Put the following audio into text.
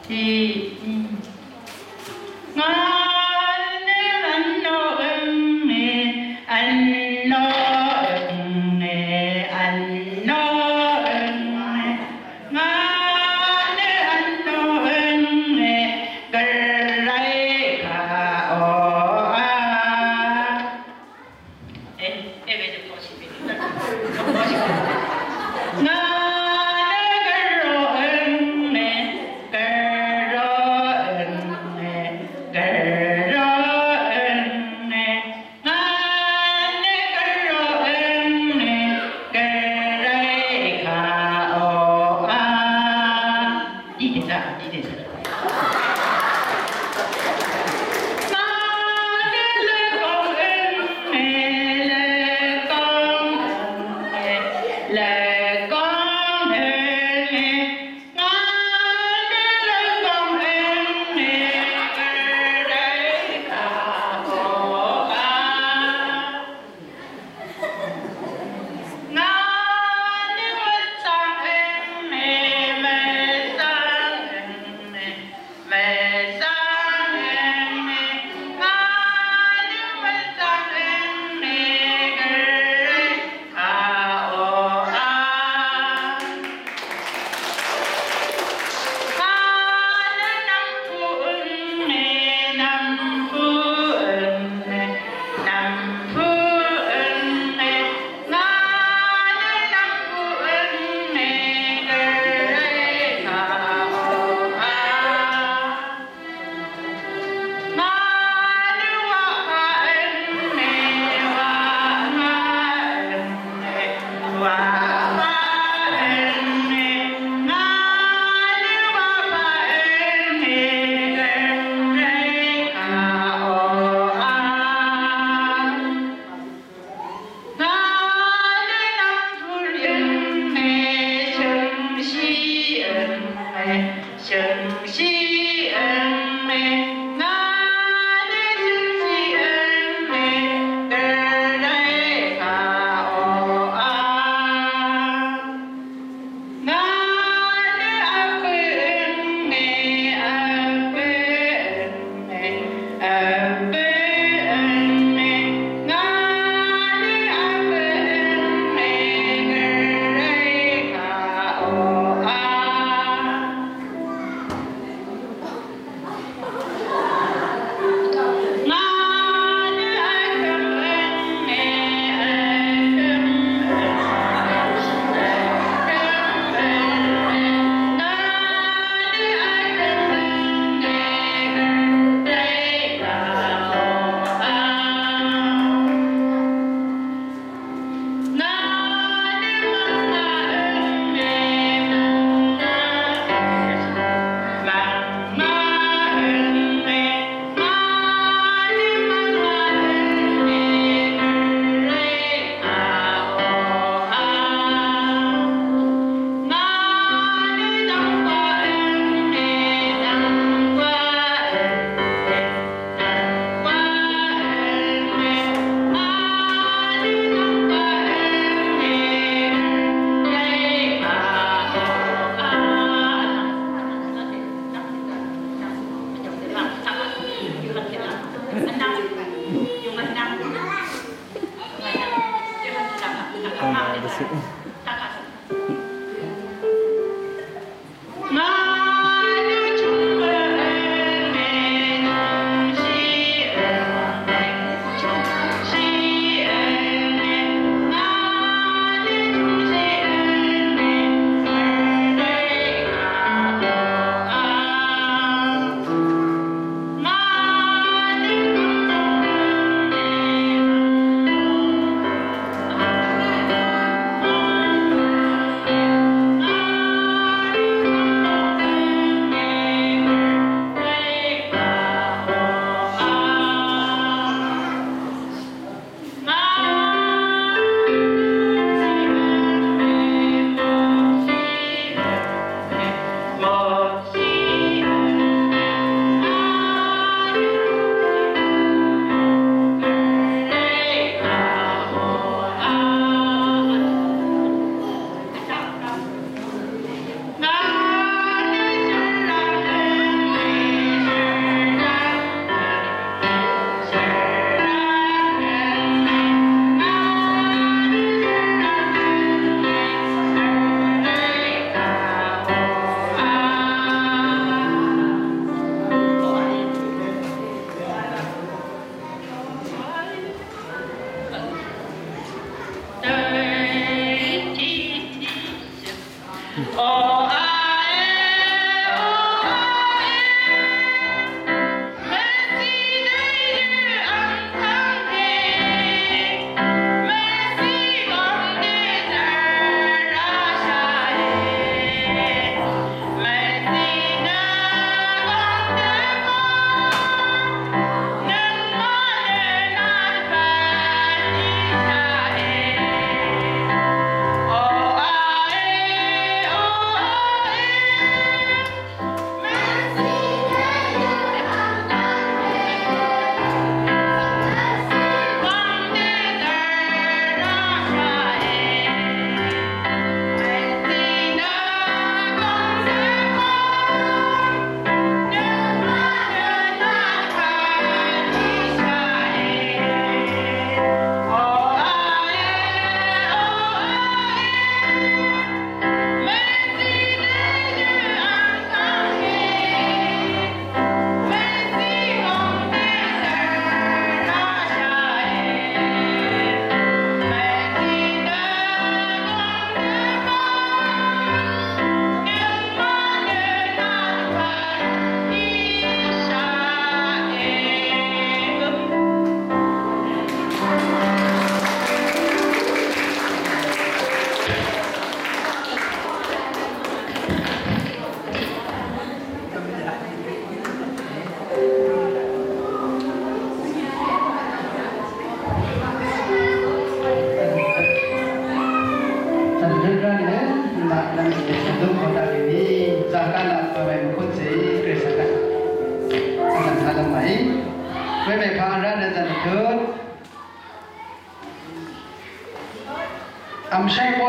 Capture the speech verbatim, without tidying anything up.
Di, mm. Ngà nø vnò ønge, vnò ønge, vnò ønge. Ngà nø vnò ønge, gvray kà o a. Ê, ê, ê, ê, ngà nø gvrò ønge, gvrò ønge, gvrò ønge. Ngà nø gvrò ønge, gvray kà o a. Dì dèzà, dì dèzà. Ngà nø løgong ønge, løgong ønge, løgong ønge. Ngà nø løgong ønge, gvray kà o a. Ngà nø mvzàng ønge, mvzàng ønge, mvzàng ønge. Ngà nø mvzàng ønge, gvray kà o a. Ngà nø nv̀mpú ønge, nv̀mpú ønge, nv̀mpú ønge. Ngà nø nv̀mpú ønge, gvray kà o a. Ngà nø waqpà ønge, waqpà ønge, waqpà ønge. Ngà nø waqpà ønge, gvray kà o a. Ngà nø nv̀mpú ønge, shø̀ngshì ønge, shø̀ngshì ønge. Ngà nø shø̀ngshì ønge, gvray kà o a. Ngà nø vpø̀ ønge, vpø̀ ønge, vpø̀ ønge. Ngà nø vpø̀ ønge, gvray kà o a. Amshai boy.